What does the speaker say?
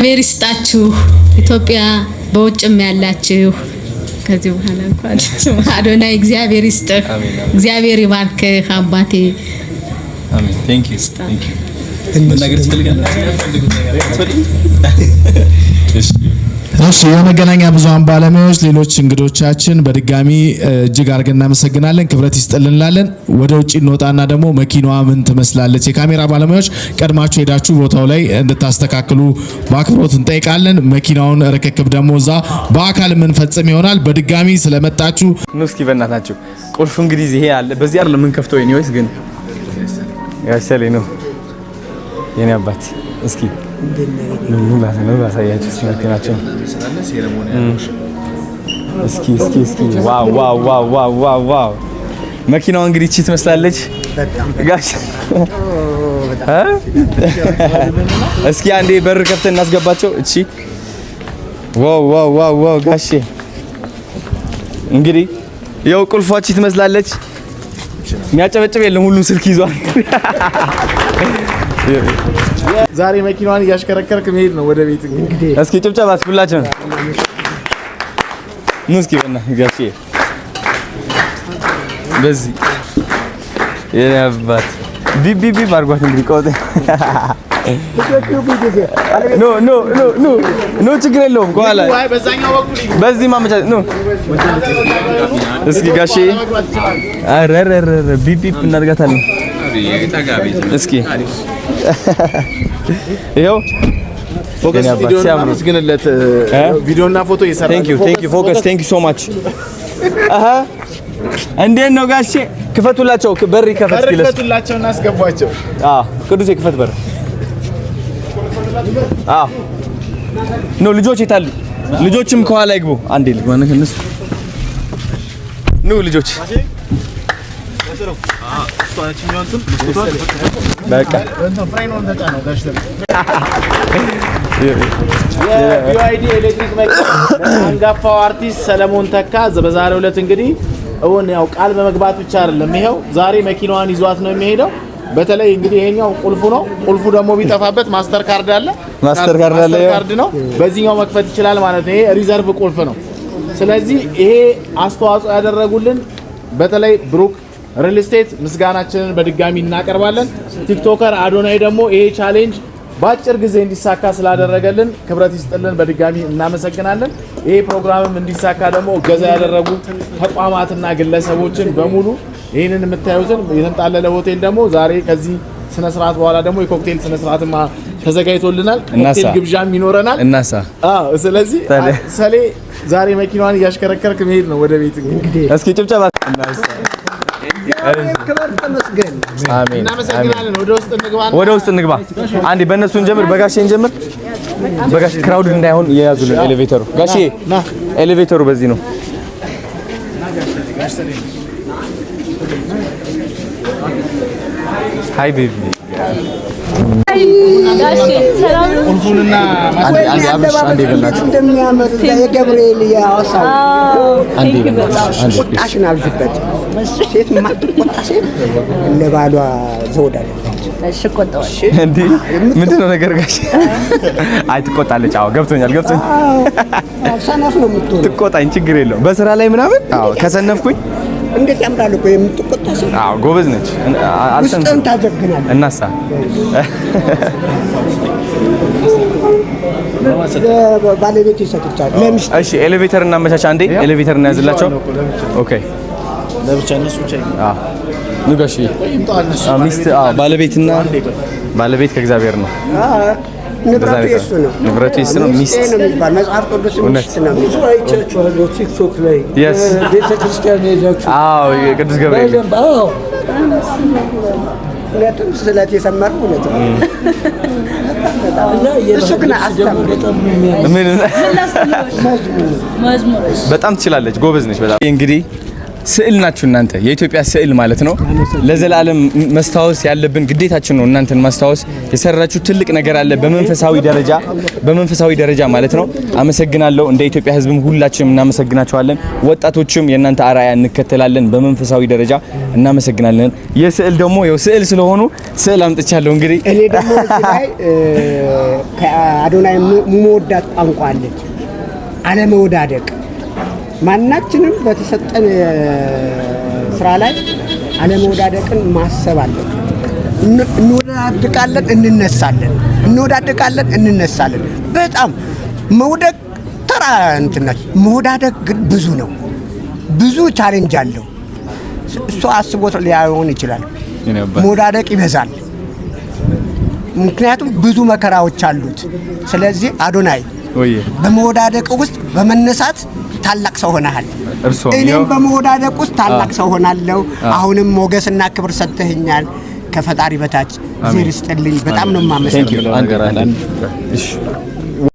እግዚአብሔር ይስጣችሁ። ኢትዮጵያ በውጭም ያላችሁ ከዚህ በኋላ እንኳን አዶናይ እግዚአብሔር ይስጥህ፣ እግዚአብሔር ይባርክህ አባቴ። አሜን። Thank you, thank you። መናገር ትፈልጋለህ? እሺ። እሺ፣ የመገናኛ ብዙኃን ባለሙያዎች፣ ሌሎች እንግዶቻችን በድጋሚ እጅግ አድርገን እናመሰግናለን። ክብረት ይስጥልን እንላለን። ወደ ውጭ እንወጣና ደግሞ መኪናዋ ምን ትመስላለች፣ የካሜራ ባለሙያዎች ቀድማችሁ ሄዳችሁ ቦታው ላይ እንድታስተካክሉ በአክብሮት እንጠይቃለን። መኪናውን ርክክብ ደግሞ እዛ በአካል የምንፈጽም ይሆናል። በድጋሚ ስለመጣችሁ ኑ እስኪ በእናታችሁ። ቁልፉ እንግዲህ ይሄ አለ። በዚህ አይደለም የምንከፍተው። Anyways ግን ያሰሌ ነው የኔ አባት። እስኪ ኑ ላሳያችሁ እስኪ መኪናቸው። እስኪ እስኪ እስኪ፣ wow wow wow wow wow wow! መኪናዋ እንግዲህ እቺ ትመስላለች ጋሽ እ? እስኪ አንዴ በር ከፍተን እናስገባቸው። እቺ wow wow wow wow! ጋሼ እንግዲህ ያው ቁልፏ እቺ ትመስላለች። የሚያጨበጭብ የለም፣ ሁሉም ስልክ ይዟል። ዛሬ መኪናዋን እያሽከረከርክ መሄድ ነው ወደ ቤት እንግዲህ። እስኪ ጭብጨባ እስኪ ሁላችንም ኑ እስኪ በእናትህ ጋሼ በዚህ የኔ አባት ቢብ ቢብ ቢብ አድርጓት እንግዲህ ቆጥ። No, no, no, no, no፣ ችግር የለውም ከኋላ በዛኛው በኩል በዚህ ማመቻ ኑ እስኪ ጋሼ። ኧረ ኧረ ኧረ ቢብ ቢብ እናድርጋታለን። እስኪ ይኸው ፎከስ የኔ አባት ቪዲዮ ሲያምሩ። አመስግንለት። እ? ቪዲዮና ፎቶ እየሰራ Thank you, thank you ፎከስ፣ thank you so much። አሃ፣ እንዴት ነው ጋሼ? ክፈቱላቸው፣ በር ይከፈት እስኪ ለሱ። ክፈቱላቸው እና አስገቧቸው። አዎ ቅዱሴ ክፈት በር። አዎ no፣ ልጆች የታሉ? ልጆችም ከኋላ ይግቡ። አንዴ ልግባ ነው እነሱ። ኑ ልጆች፣ በቃ። የ BYD ኤሌክትሪክ መኪና አንጋፋው አርቲስት ሰለሞን ተካ በዛሬው ዕለት እንግዲህ እውን ያው ቃል በመግባት ብቻ አይደለም፣ ይሄው ዛሬ መኪናዋን ይዟት ነው የሚሄደው። በተለይ እንግዲህ ይሄኛው ቁልፉ ነው። ቁልፉ ደግሞ ቢጠፋበት master card አለ። Master card አለ። Master card ነው። በዚህኛው መክፈት ይችላል ማለት ነው። ይሄ reserve ቁልፍ ነው። ስለዚህ ይሄ አስተዋጽኦ ያደረጉልን በተለይ ብሩክ ሪል ስቴት ምስጋናችንን በድጋሚ እናቀርባለን። TikToker አዶናይ ደግሞ ይሄ challenge በአጭር ጊዜ እንዲሳካ ስላደረገልን ክብረት ይስጥልን፣ በድጋሚ እናመሰግናለን። ይሄ ፕሮግራምም እንዲሳካ ደግሞ እገዛ ያደረጉ ተቋማትና ግለሰቦችን በሙሉ፣ ይህንን የምታዩትን የተንጣለለ ሆቴል ደግሞ ዛሬ ከዚህ ስነ ስርዓት በኋላ ደግሞ የኮክቴል ስነ ስርዓትም ተዘጋጅቶልናል። እናሳ ኮክቴል ግብዣም ይኖረናል። እናሳ አዎ፣ ስለዚህ ታዲያ። ሰሌ ዛሬ መኪናዋን እያሽከረከርክ መሄድ ነው ወደ ቤት እንግዲህ። እስኪ ጭብጨባ። ክብር ተመስገን። አሜን። እናመሰግናለን። ወደ ውስጥ እንግባ። ወደ ውስጥ እንግባ። አንዴ በእነሱ እንጀምር፣ በጋሼ እንጀምር። በጋሼ crowd እንዳይሆን የያዙልን elevator ኡ። ጋሼ elevator ኡ በዚህ ነው። Hi baby። ቁልፉንና አንዴ አንዴ አብርሽ አንዴ በእናትህ። እንደሚያምር እዛ የገብርኤል የሐዋሳው። አንዴ በእናትህ አንዴ please። ቁጣሽን አብዥበት። ሴት የማትቆጣ ሴት ለባሏ ዘውድ አይደለች። እንዴ ምንድን ነው ነገር ጋሼ? አይ ትቆጣለች። አዎ ገብቶኛል፣ ገብቶኛል። አዎ፣ ሰነፍ ነው የምትሆነው። ትቆጣኝ ችግር የለውም። በስራ ላይ ምናምን አዎ ከሰነፍኩኝ። እንዴት ያምራል እኮ የምትቆጣ ሴት። አዎ ጎበዝ ነች። አልሰንፍም። ውስጥን ታጀግናለች። እናሳ ባለቤት ይሰጥቻል ለሚስት። እሺ elevator እናመቻች። አንዴ elevator እናያዝላቸው። Okay። ለብቻ እነሱ ብቻ አዎ ኑ ጋሼ። እነሱ። አዎ ሚስት፣ አዎ ባለቤትና ባለቤት ከእግዚአብሔር ነው። ንብረቱ የሱ ነው። ንብረቱ የሱ ነው። ሚስት ሚስቴ ነው የሚባል መጽሐፍ ቅዱስ ሚስት ነው ብዙ የሚባል። አይቻችኋለሁ ቲክቶክ ላይ። Yes. ቤተ ክርስቲያን ሄዳችሁ አዎ የቅዱስ ገብርኤል። በደንብ አዎ። እውነትም ስለት የሰመረው እውነት ነው። እና እሱ ግን የባህል ልብስ ደግሞ አስተምር። በጣም ነው የሚያምር። ምን መዝሙር። በጣም ትችላለች፣ ጎበዝ ነች በጣም። እንግዲህ ስዕል ናችሁ እናንተ፣ የኢትዮጵያ ስዕል ማለት ነው። ለዘላለም መስታወስ ያለብን ግዴታችን ነው እናንተን ማስታወስ። የሰራችሁ ትልቅ ነገር አለ በመንፈሳዊ ደረጃ ማለት ነው። አመሰግናለሁ። እንደ ኢትዮጵያ ሕዝብም ሁላችንም እናመሰግናችኋለን። ወጣቶችም የእናንተ አርአያ እንከተላለን። በመንፈሳዊ ደረጃ እናመሰግናለን። የስዕል ደግሞ ያው ስዕል ስለሆኑ ስዕል አምጥቻለሁ እንግዲህ። እኔ ደግሞ እዚህ ላይ ከአዶናይ የምወዳት ቋንቋ አለች፣ አለመወዳደቅ። ማናችንም በተሰጠን ስራ ላይ አለመወዳደቅን ማሰብ አለብን። እንወዳድቃለን፣ እንነሳለን፣ እንወዳድቃለን፣ እንነሳለን። በጣም መውደቅ ተራ እንትን ነች። መወዳደቅ ግን ብዙ ነው፣ ብዙ challenge አለው። እሱ አስቦት ሊሆን ይችላል። መወዳደቅ ይበዛል። ምክንያቱም ብዙ መከራዎች አሉት። ስለዚህ አዶናይ ወይ በመወዳደቅ ውስጥ በመነሳት ታላቅ ሰው ሆነሃል። እርስዎም እኔም ያው በመወዳደቅ ውስጥ ታላቅ ሰው ሆናለሁ። አሁንም ሞገስና ክብር ሰጥተኸኛል። ከፈጣሪ በታች እግዚአብሔር ይስጥልኝ። በጣም ነው Thank you። የማመሰግነው። አንድ አንድ እሺ።